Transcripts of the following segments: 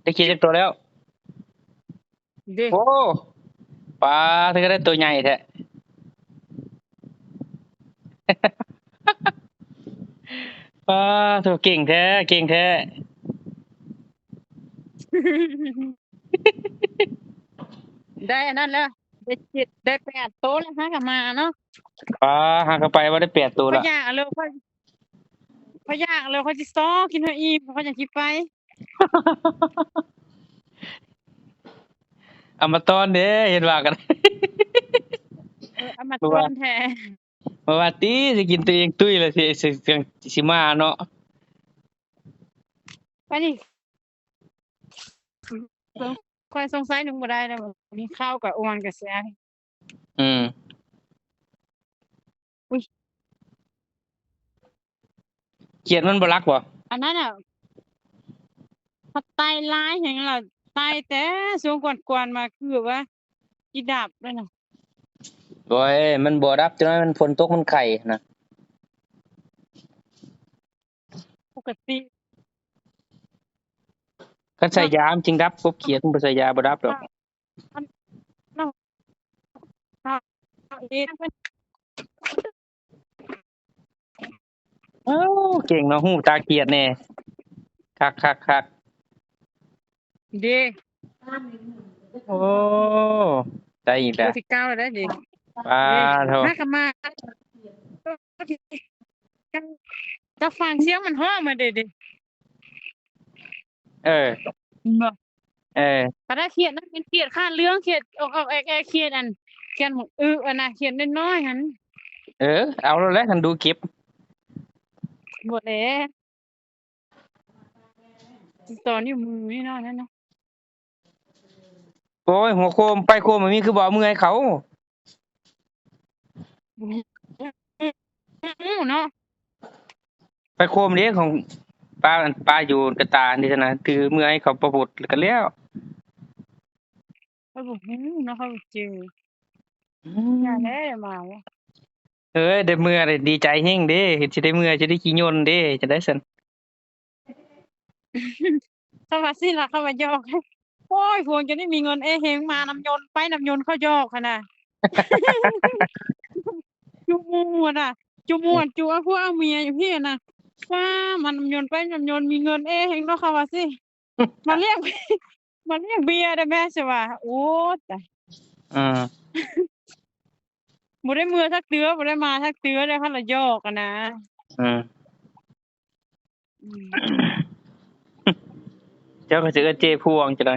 ໄດ້ຂີດຈັກໂຕແລ້ວ? ເດ້ ໂອ້ ປາ ເທື່ອໄດ້ໂຕໃຫຍ່ແທ້ ປາ ໂທ້ ເກັ່ງແທ້ ເກັ່ງແທ້ ໄດ້ອັນນັ້ນແລ້ວ ໄດ້ເຈັດ ໄດ້ແປດໂຕແລ້ວ ຫາກະມາເນາະ ປາ ຫາກະໄປວ່າໄດ້ແປດໂຕແລ້ວ ຂ້ອຍຢາກເລີຍ ຂ້ອຍຢາກເລີຍ ຂ້ອຍຊິຊອກກິນໃຫ້ອີ່ມ ຂ້ອຍຈັ່ງຊິໄປ ອຳມາຕອນເດ້ ເຫັນວ່າກັນ ເອີ ອຳມາຕອນແທ້ ບໍ່ວ່າຕິ ຊິກິນຕົວເອງຕຸ້ຍລະ ຊິ ຊິ ຊິ ຊິມາເນາະ ໄປນີ້ ຂ້ອຍສົງໄສໜຶ່ງບໍ່ໄດ້ແລ້ວ ມີເຂົ້າກະອວນກະແຊ ອືມ ອຸ້ຍ ຂຽດມັນບໍ່ລັກບໍ່? ອັນນັ້ນນະ ພັດໄຕ່ຫຼາຍແຮງລະ ໄຕ່ແຕ່ຊ່ວງກ່ອນໆ ມາຄືວ່າຊິດັບແລ້ວນະ ໂອ້ຍ ມັນບໍ່ດັບ ຈັ່ງໃດມັນຝົນຕົກມັນໄຂ້ນະ ປົກກະຕິ ຄັນໃສ່ຢາມັນຈຶ່ງດັບ ກົບຂຽດມັນບໍ່ໃສ່ຢາບໍ່ດັບດອກ ເອົ້າ ເກັ່ງເນາະ ຮູ້ຕາຂຽດແດ່ ຄັກໆໆ ເດ້ ໂອ້ ໄດ້ອີກແລ້ວ ເທື່ອທີເກົ້າແລ້ວເດ້ ປາໂທ້ ມາກະມາ ກະຟັງສຽງມັນຮ້ອງມາເດ້ ເອີ ເຫັນບໍ່? ເອີ ປາດາຂຽດນະ ເປັນຂຽດຄາດເລື່ອງ ຂຽດອອກໆແອກໆ ຂຽດອັນ ຂຽດໝາກອຶອັນນະ ຂຽດນ້ອຍໆຫັ້ນ ເອີ ເອົາໂລດແຫຼະ ຄັນດູເກັບ ບໍ່ແຫຼະ ຕອນຢູ່ມືນີ້ເນາະ ນັ້ນນະ ໂອ້ຍ ຫົວໂຄມ ໄປໂຄມ ມັນມີຄືບໍ່ເອົາເມືອໃຫ້ເຂົາ ເນາະ ໄປໂຄມເດ້ ຂອງປ້າ ປ້າຢູ່ກະຕານີ້ຊັ້ນນະ ຖືເມືອໃຫ້ເຂົາປະບົດ ແລ້ວກະແລ້ວ ຂ້ອຍບໍ່ຮູ້ເນາະ ຂ້ອຍບໍ່ຈື່ ອືມ ຢ່າແລ້ວ ມາແລ້ວ ເອີຍ ໄດ້ເມືອ ດີໃຈແຮງເດ້ ຊິໄດ້ເມືອ ຊິໄດ້ຂີ້ຍົນເດ້ ຈັ່ງໃດຊັ້ນ? ເຂົາວ່າຊີ້ລະ ເຂົາວ່າຢອກ ໂອ້ຍ ພວກເຈົ້ານີ້ມີເງິນເອເຮັງ ມານຳຍົນ ໄປນຳຍົນ ເຂົາຢອກຫັ້ນນະ ຈຸໝູ່ຫັ້ນນະ ຈຸໝູ່ ຈຸເອົາຜົວເອົາເມຍຢູ່ພີ້ຫັ້ນນະ ຟ້າວມານຳຍົນ ໄປນຳຍົນ ມີເງິນເອເຮັງເນາະ ເຂົາວ່າຊີ້ ມາລ້ຽງ ມາລ້ຽງເບຍໄດ້ແມ້ ຊິວ່າ ໂອ້ ຕາຍ ອືມ ບໍ່ໄດ້ເມືອຈັກເທື່ອ ບໍ່ໄດ້ມາຈັກເທື່ອເດ້ ເຂົາລະຢອກຫັ້ນນະ ອືມ ອືມ ເຈົ້າກໍຊິເອີ້ນເຈ້ພວງຈັ່ງໃດ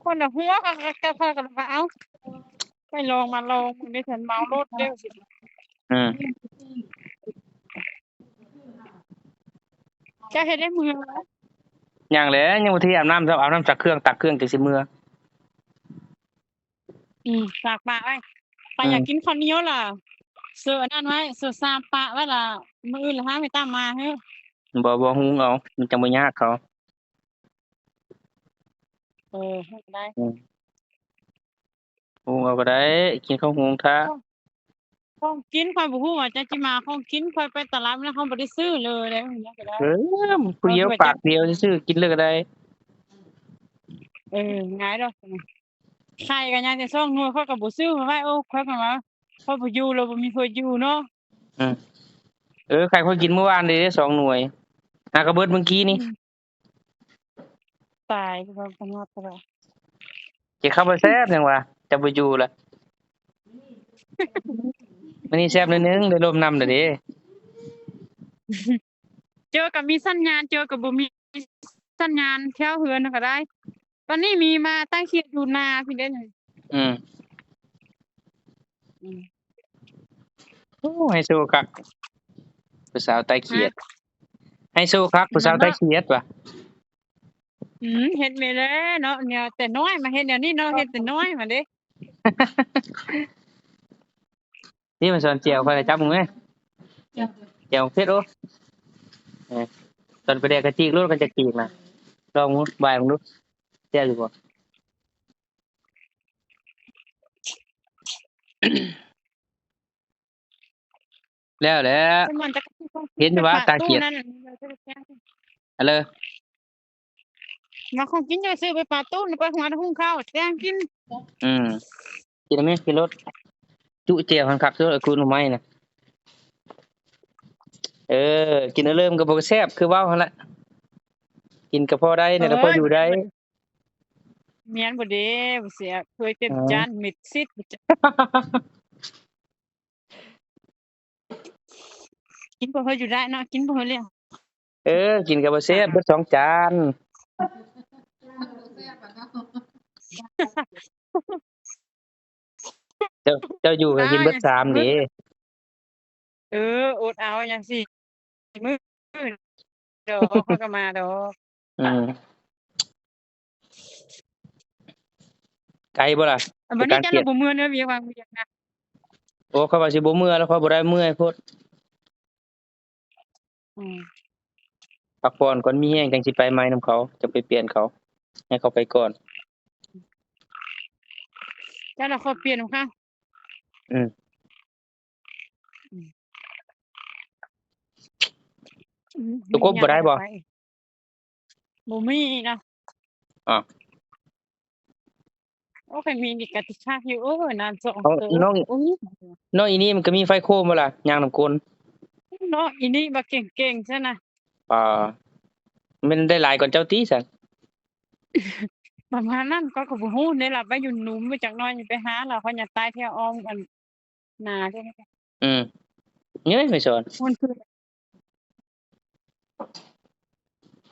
ຄົນລະຫົວ ກໍ ກໍ ກໍ ກໍວ່າ ເອົ້າ ໄປລອງ ມາລອງເບິ່ງເດ້ ເພິ່ນເມົາລົດເດ້ ອືມ ເຈົ້າເຮັດໄດ້ເມືອແລ້ວ? ຍັງແຫຼະ ຍັງບໍ່ທັນອາບນ້ຳຊ້ຳ ອາບນ້ຳຊັກເຄື່ອງ ຕັກເຄື່ອງ ຈັ່ງຊິເມືອ ອືມ ຝາກປະໄວ້ ປະ ອືມ ຢາກກິນເຂົ້າໜຽວລະ ເສີອັນນັ້ນໄວ້ ເສີສາມປະໄວ້ລະ ມື້ອື່ນລະຫາແມ່ຕາມມາເຮີ ບໍ່ ບໍ່ ຫຸງເອົາ ມັນຈັ່ງບໍ່ຍາກເຂົາ ເອີ ຫຸງໄດ້ ອືມ ຫຸງເອົາກໍໄດ້ ກິນເຂົ້າຫຸງຖ້າ ຂອງ ຂອງກິນຂ້ອຍບໍ່ຮູ້ວ່າຈະ ຈະມາ ຂອງກິນຂ້ອຍໄປຕະຫຼາດແລ້ວ ເຮົາບໍ່ໄດ້ຊື້ເລີຍເດ້ ເອີ ຜູ້ດຽວປາກດຽວຊື່ໆ ກິນເລີຍກໍໄດ້ ເອີ ງ່າຍດອກ ໄຂ່ກໍຍັງແຕ່ສອງໜ່ວຍ ຂ້ອຍກໍບໍ່ຊື້ມາໄວ້ ໂອ້ ຂ້ອຍກໍວ່າ ຂ້ອຍບໍ່ຢູ່ແລ້ວ ບໍ່ມີເພື່ອນຢູ່ເນາະ ອືມ ເອີ ໄຂ່ຂ້ອຍກິນມື້ວານນີ້ເດ້ ສອງໜ່ວຍ ຫາກໍເບິດມື້ກີ້ນີ້ ອືມ ຕາຍ ເຂົາບໍ່ແຊບຫຍັງວະ ຈະບໍ່ຢູ່ລະ ມື້ນີ້ແຊບໜ້ອຍໜຶ່ງ ໄດ້ລົມນຳແລ້ວເດ້ ເຈີກໍມີສັນຍານ ເຈີກໍບໍ່ມີສັນຍານ ແຖວເຮືອນກໍໄດ້ ຕອນນີ້ມີມາຕັ້ງຂຽດຢູ່ນາພີ້ເດ້ ອືມ ອືມ ໂອ້ ໄຮໂຊຄັກ ຜູ້ສາວໃຕ້ຂຽດ ຮະ ໄຮໂຊຄັກ ຜູ້ສາວໃຕ້ຂຽດວ່າ ອືມ ເຮັດແມ່ນແລ້ວເນາະ ແນວແຕ່ນ້ອຍມາເຮັດແນວນີ້ເນາະ ເຮັດແຕ່ນ້ອຍມາເດ້ ນີ້ມາສອນແຈ່ວຂ້ອຍ ຈັບເບິ່ງແມ່ ແຈ່ວເຜັດ ໂອ້ ເອີ ຕອນປາແດກກະຈີກໂລດ ຄັນຈະຈີກນະ ລອງເບິ່ງ ບາຍເບິ່ງດູ ແຊບຢູ່ບໍ່? ແລ້ວແຫຼະ ເຫັນຢູ່ວ່າຕາຂຽດ ອັນເລີ ມັກຂອງກິນ ຈະຊື້ໄປປາຕູ້ນ ໄປຫວານຫຸງເຂົ້າແກງກິນ. ອືມ ກິນແມ່ ກິນໂລດ ຈຸແຈ່ວຫັ້ນຄັກສຸດ ເອີ ກູດໜໍ່ໄມ້ນະ. ເອີ ກິນເອີເລີມກໍບໍ່ແຊບ ຄືເວົ້າຫັ້ນລະ ກິນກໍພໍໄດ້ນີ້ລະ ພໍຢູ່ໄດ້. ແມ່ນບໍ່ເດ້ ບໍ່ແຊບ ຖ້ວຍເຕັມຈານ ເມັດຊິດ ກິນບໍ່ຄ່ອຍຢູ່ໄດ້ເນາະ ກິນບໍ່ຄ່ອຍແລ້ວ. ເອີ ກິນກໍບໍ່ແຊບ ເບິດສອງຈານ. ເຈົ້າ ເຈົ້າຢູ່ກໍກິນເບິດສາມເດ້. ເອີ ອົດເອົາຫຍັງຊິ ມື້ດອກ ຂ້ອຍກໍມາດອກ. ອືມ ໄກບໍ່ລະ? ບັດນີ້ເຈົ້າລະບໍ່ເມືອເນີ ວຽກຫວ່າງວຽກນະ. ໂອ້ ຂ້ອຍວ່າຊິບໍ່ເມືອແລ້ວ ຂ້ອຍບໍ່ໄດ້ ເມື່ອຍໂພດ. ອືມ ພັກຜ່ອນກ່ອນ ມີແຮງຈັ່ງຊິໄປໃໝ່ນຳເຂົາ ຈັ່ງໄປປ່ຽນເຂົາ ໃຫ້ເຂົາໄປກ່ອນ. ເຈົ້າລະຂໍປ່ຽນນຳເຂົາ. ອືມ ອືມ ຕົວກົບບໍ່ໄດ້ບໍ່? ບໍ່ມີນະ. ອ້າວ ໂອ້ ຄັນມີນີ້ກະຊິຄັກຢູ່. ໂອ້ຍ ນານສອງໂຕ. ນ້ອງ ນ້ອງອີນີ້ມັນກະມີໄຟໂຄມບໍ່ລະ ຍ່າງນຳກົ້ນເນາະ. ອີນີ້ບັກເກັ່ງໆຊັ້ນນະ. ອ່າ ແມ່ນໄດ້ຫຼາຍກວ່າເຈົ້າຕິຊັ້ນ? ປະມານນັ້ນ ຂ້ອຍກໍບໍ່ຮູ້ເດ້ລະ ໄປຢູ່ໜຸ່ມໄປຈັກໜ້ອຍ ໄປຫາລະ ຂ້ອຍຍັງຕາຍແຖວອ້ອມອັນ ໜາເດ້. ອືມ ເອີຍ ໄປສອນ ຫວນຄືນ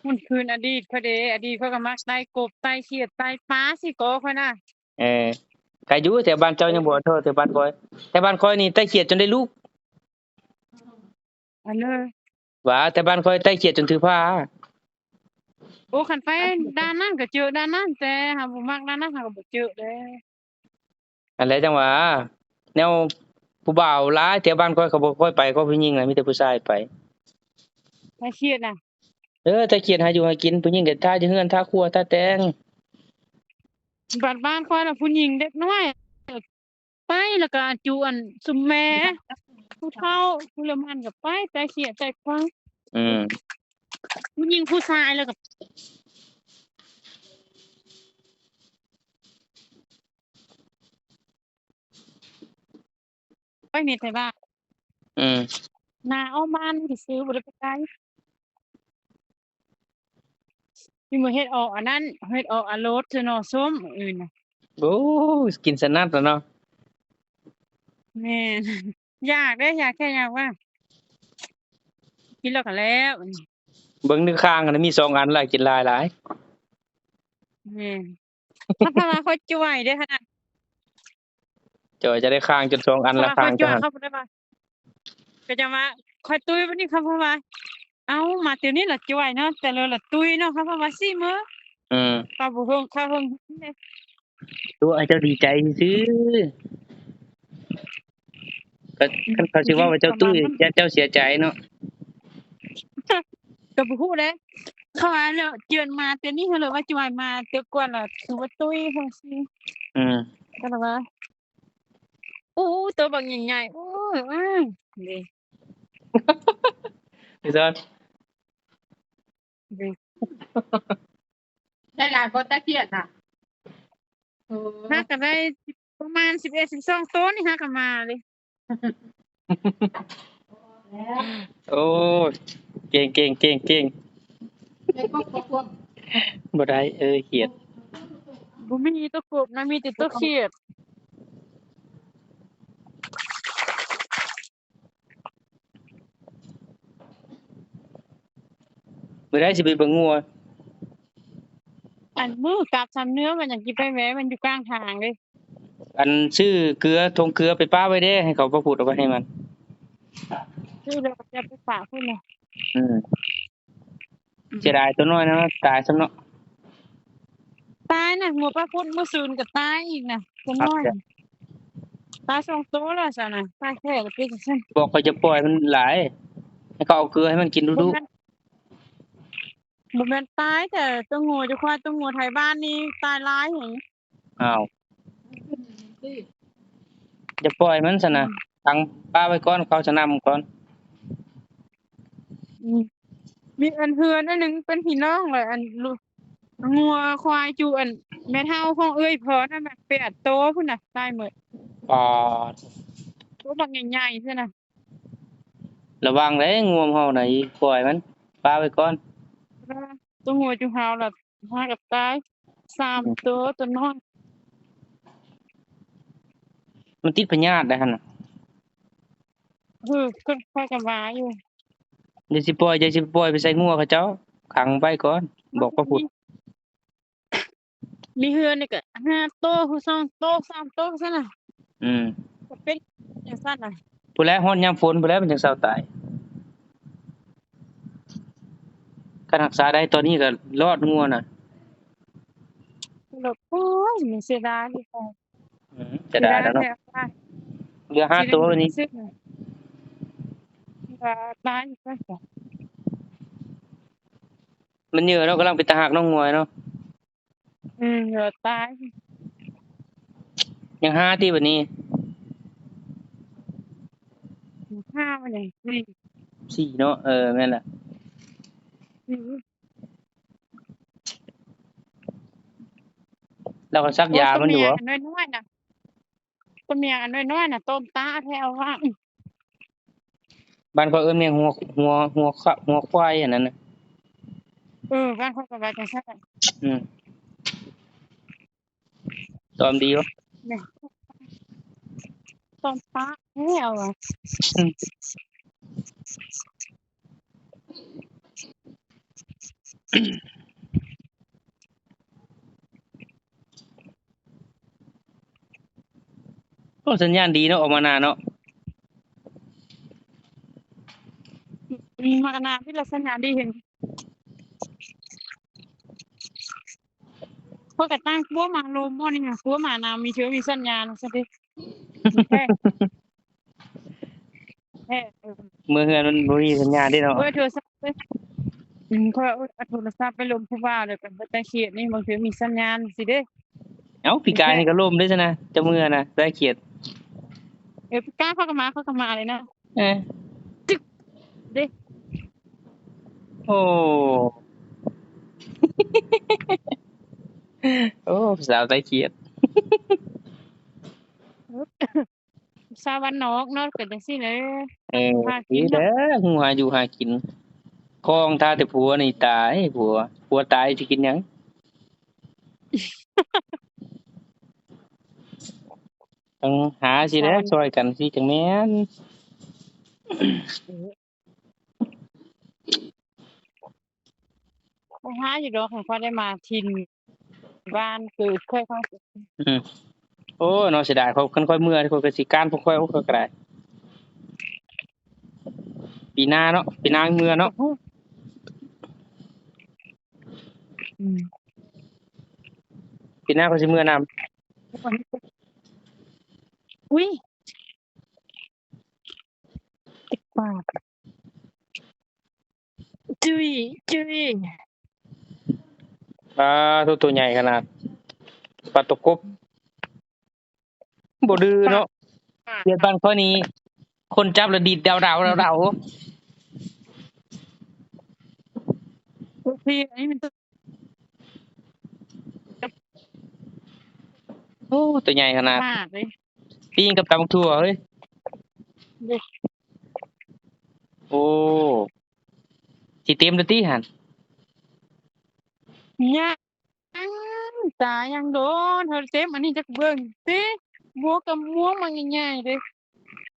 ຫວນຄືນອະດີດຂ້ອຍເດ້. ອະດີດຂ້ອຍກໍມັກໄຕ່ກົບ ໄຕ່ຂຽດ ໄຕ່ປາ ຊິກໍຂ້ອຍນະ. ເອີ ໄກຢູ່ ແຖວບ້ານເຈົ້າຍັງບໍ່ເທົ່າແຖວບ້ານຂ້ອຍ. ແຖວບ້ານຂ້ອຍນີ້ໄຕ່ຂຽດຈົນໄດ້ລູກ. ອັນເລີ ວ່າແຕ່ບ້ານຂ້ອຍໄຕ່ຂຽດຈົນຖືພາ. ໂອ້ ຄັນໄປດ້ານນັ້ນກໍເຈີດ້ານນັ້ນ ແຕ່ເຮົາບໍ່ມັກດ້ານນັ້ນ ເຮົາກໍບໍ່ເຈີເດ້. ອັນແຫຼະ ຈັ່ງວ່າ ແນວຜູ້ບ່າວຫຼາຍ ແຖວບ້ານຂ້ອຍເຂົາບໍ່ຄ່ອຍໄປ ເຂົາຜູ້ຍິງນະ ມີແຕ່ຜູ້ຊາຍໄປ. ໄຕ່ຂຽດນະ? ເອີ ໄຕ່ຂຽດຫາຢູ່ຫາກິນ ຜູ້ຍິງກໍຖ້າຢູ່ເຮືອນ ຖ້າຄົວ ຖ້າແຕ່ງ. ບັດບ້ານຂ້ອຍລະຜູ້ຍິງເດັກນ້ອຍ ໄປແລ້ວກະຈຸອັນຊຸມແມ່ ຜູ້ເຖົ້າຜູ້ລະໝັ້ນກໍໄປ ໄຕ່ຂຽດໄຕ່ຂວາງ. ອືມ ຜູ້ຍິງຜູ້ຊາຍແລ້ວກໍໄປເມັດໄທບ້ານ. ອືມ ໜ້າອ້ອມບ້ານຊື່ໆ ບໍ່ໄດ້ໄປໄກ. ຊິມາເຮັດອອກອັນນັ້ນ ເຮັດອອກອາໂລດ ເສືອໜໍ້ສົ້ມ ມື້ອື່ນນະ. ໂອ້ ກິນສະໜັດລະເນາະ. ແມ່ນ ຢາກເດ້ ຢາກແຄ່ຢາກວ່າ ກິນແລ້ວກໍແລ້ວ. ເບິ່ງໃນຄາງຫັ້ນນະ ມີສອງອັນລະ ກິນຫຼາຍໆ. ແມ່ນ ຄັນວ່າຂ້ອຍຈ່ອຍເດ້ຂະໜາດ ຈ່ອຍຈະໄດ້ຄ້າງຈົນສອງອັນລະ ຄ້າງເຈົ້າຫັ້ນ. ເຂົາບໍ່ໄດ້ວ່າ ກໍຈັ່ງວ່າຂ້ອຍຕຸ້ຍບັດນີ້ ເຂົາເວົ້າວ່າ ເອົ້າ ມາແຕ່ນີ້ລະຈ່ອຍເນາະ ແຕ່ລະລະຕຸ້ຍເນາະ ເຂົາເວົ້າວ່າຊີ້ເມີ. ອືມ ເຂົາບໍ່ເບິ່ງ ເຂົາເບິ່ງເດ້ ຕົວະໃຫ້ເຈົ້າດີໃຈຊື່ໆ. ກໍຄັນເຂົາຊິເວົ້າວ່າເຈົ້າຕຸ້ຍ ຢ້ານເຈົ້າເສຍໃຈເນາະ. ກໍບໍ່ຮູ້ເດ້ ເຂົາວ່າແລ້ວ ເຈີນມາແຕ່ນີ້ ເຂົາເລີຍວ່າຈ່ອຍ ມາແຕ່ກ່ອນລະຄືວ່າຕຸ້ຍ ຈັ່ງຊີ້. ອືມ ກໍລະວ່າ ໂອ້ ໂຕບັກໃຫຍ່ໆ ໂອ້ຍ ອ້າຍ ເດ້ ໄປສອນ ເດ້ ໄດ້ຫຼາຍບໍ່ຕາຂຽດນະ? ໂອ້ ຫາກໍໄດ້ປະມານສິບເອັດ ສິບສອງໂຕນີ້ ຫາກໍມາເລີຍ. ໂອ້ຍ ເກັ່ງໆໆໆ ໄດ້ກົບບໍ່? ບໍ່ໄດ້ ເອີ ຂຽດ ບໍ່ມີຕົວກົບນະ ມີແຕ່ຕົວຂຽດ. ມື້ໃດຊິໄປເບິ່ງງົວ? ອັນມື້ກັບຊຳເໜືອ ມັນຍັງຊິໄປແວ່ ມັນຢູ່ກາງທາງເດ້. ອັນຊື້ເກືອ ຖົງເກືອໄປປະໄວ້ເດ້ ໃຫ້ເຂົາມາຂູດເອົາໄວ້ໃຫ້ມັນ. ຊື້ແລ້ວກໍຈະໄປປະພຸ້ນນະ. ອືມ ເສຍດາຍຕົວນ້ອຍນະ ຕາຍຊ້ຳເນາະ. ຕາຍນະ ງົວປາພຸດມື້ຊືນກໍຕາຍອີກນະ ຕົວນ້ອຍ ຕາຍສອງໂຕແລ້ວຊັ້ນນະ ຕາຍແທ້ລະເປັນຈັ່ງຊັ້ນ. ບອກເຂົາຢ່າປ່ອຍມັນຫຼາຍ ໃຫ້ເຂົາເອົາເກືອໃຫ້ມັນກິນດຸໆ. ບໍ່ແມ່ນຕາຍແຕ່ຕົວງົວ ເຈົ້າຄວາຍຕົວງົວໄທບ້ານນີ້ຕາຍຫຼາຍ. ອ້າວ ຢ່າປ່ອຍມັນຊັ້ນນະ ອືມ ຂັງປະໄວ້ກ່ອນ ເຂົາຈະນຳກ່ອນ. ອືມ ມີອັນເຮືອນອັນໜຶ່ງເປັນພີ່ນ້ອງ ແລ້ວອັນລູກ ງົວຄວາຍຢູ່ອັນແມ່ເຖົ້າຂອງເອື້ອຍພອນນັ້ນນະ ແປດໂຕພຸ້ນນະ ຕາຍໝົດ. ປາດ ໂຕບັກໃຫຍ່ໆ ຊັ້ນນະ. ລະວັງເດ້ ງົວເຮົານະ ອີ່ ປ່ອຍມັນ ປະໄວ້ກ່ອນ. ໂຕງົວຈຸເຮົາລະຫາກັບຕາຍ ສາມໂຕ ໂຕນ້ອຍ ມັນຕິດພະຍາດໄດ໋ຫັ້ນນະ. ເອີ ຂ້ອຍກໍວ່າຢູ່ ຢ່າຊິປ່ອຍ ຢ່າຊິປ່ອຍໄປໃສ່ງົວເຂົາເຈົ້າ ຂັງໄວ້ກ່ອນ ບອກວ່າພຸ້ນ ມີເຮືອນນີ້ກໍຫ້າໂຕ ສອງໂຕ ສາມໂຕຊັ້ນນະ. ອືມ ກໍເປັນຈັ່ງຊັ້ນນະ ພຸ້ນແຫຼະ ຮອດຍາມຝົນພຸ້ນແຫຼະ ມັນຈັ່ງເຊົາຕາຍ. ຄັນຮັກສາໄດ້ຕອນນີ້ກໍລອດ ງົວນະ. ໂອ້ຍ ມັນເສຍດາຍ. ອືມ ຈະໄດ້ແລ້ວເນາະ ເຫຼືອຫ້າໂຕນີ້ ມັນເຍອະເນາະ ກຳລັງເປັນຕາຮັກເນາະ ງົວເນາະ. ອືມ ເຫຼືອຕາຍ ຍັງຫ້າຕິບັດນີ້ ຫ້າມັນຫຍັງ ສີ່ ສີ່ເນາະ. ເອີ ແມ່ນລະ ລາວກໍສັກຢາມັນຢູ່ບໍ? ໂອ້ຍ ຕົວເມຍອັນນ້ອຍໆນະ ຕົວເມຍອັນນ້ອຍໆນະ ໂຕມຕາແທ້ວ່າ. ບ້ານຂ້ອຍເອີ້ນແມ່ງຫົວ ຫົວ ຫົວ ຫົວຄວາຍອັນນັ້ນນະ. ເອີ ບ້ານຂ້ອຍກໍວ່າຈັ່ງຊັ້ນ. ອືມ ຕອມດີຢູ່ ຕອມປາກແທ້ວ່າ. ອືມ ໂອ້ ສັນຍານດີເນາະ ອອກມາໜ້າເນາະ. ອືມ ມາໜ້າພີ້ລະສັນຍານດີແຮງ. ຂ້ອຍກໍຕັ້ງກົວໝາລົມບໍ່ນີ້ນະ ກົວໝານຳມີເທື່ອມີສັນຍານຊັ້ນຕິ. ເອີ ເມືອເຮືອນມັນບໍ່ມີສັນຍານເດ້ເນາະ. ໂອ້ຍ ໂທລະສັບເດ້ ອືມ ຂ້ອຍເອົາໂທລະສັບໄປລົມຜູ້ບ່າວ ແລ້ວກໍບໍ່ໄດ້ເຂດນີ້ ບາງເທື່ອມີສັນຍານຊີ້ເດ້. ເອົ້າ ປີກາຍນີ້ກໍລົມເດ້ຊັ້ນນະ ເຈົ້າເມືອນະ ໄດ້ເຂດ. ເອີ ປີກາຍຂ້ອຍກໍມາ ຂ້ອຍກໍມາເລີຍນະ. ເອີ ຕຶກເດ້. ໂອ້ ໂອ້ ຜູ້ສາວໄດ້ເຂດ. ສາວບ້ານນອກເນາະ ເປັນຈັ່ງຊີ້ເດີ. ເອີ ຫາກິນເນາະ ດີເດີ ຮູ້ຫາຢູ່ຫາກິນ. ຄອງຖ້າແຕ່ຜົວນີ້ຕາຍ ຜົວ ຜົວຕາຍຊິກິນຫຍັງ? ຕ້ອງຫາຊິແຫຼະ ຊ່ອຍກັນຊິຈັ່ງແມ່ນ. ໄປຫາຢູ່ດອກ ຄັນຂ້ອຍໄດ້ມາຖິ່ນບ້ານເກີດຂ້ອຍ. ອືມ ໂອ້ ເນາະ ເສຍດາຍ ຂ້ອຍ ຄັນຂ້ອຍເມືອ ຂ້ອຍກໍຊິການພວກຂ້ອຍ ໂອ້ ຂ້ອຍກໍໄດ້. ປີໜ້າເນາະ ປີໜ້າເມືອເນາະ. ອືມ ປີໜ້າຂ້ອຍຊິເມືອນຳ. ອຸ້ຍ ຕິດປາກ ຈຸ້ຍ ຈຸ້ຍ. ປາໂທ້ ໂຕໃຫຍ່ຂະໜາດ ປາຕົວກົບ. ບໍ່ດື້ເນາະ ຂຽດບ້ານຂ້ອຍນີ້ ຄົນຈັບແລ້ວດີດດາວໆ ດາວໆ. ໂອເຄ ອັນນີ້ມັນ ໂອ້ ໂຕໃຫຍ່ຂະໜາດ ມາກເລີຍ. ປີ້ງກັບຕຳບັກຖົ່ວເອີຍ. ໂອ້ ຊິເຕັມແລ້ວຕິຫັ້ນ? ຍັງ ຕາຍັງໂດນ ເຮົາເຕັມ ອັນນີ້ຈັກເບິ່ງຕິ ໝວກກັບໝວກມັນໃຫຍ່ໆເດ້.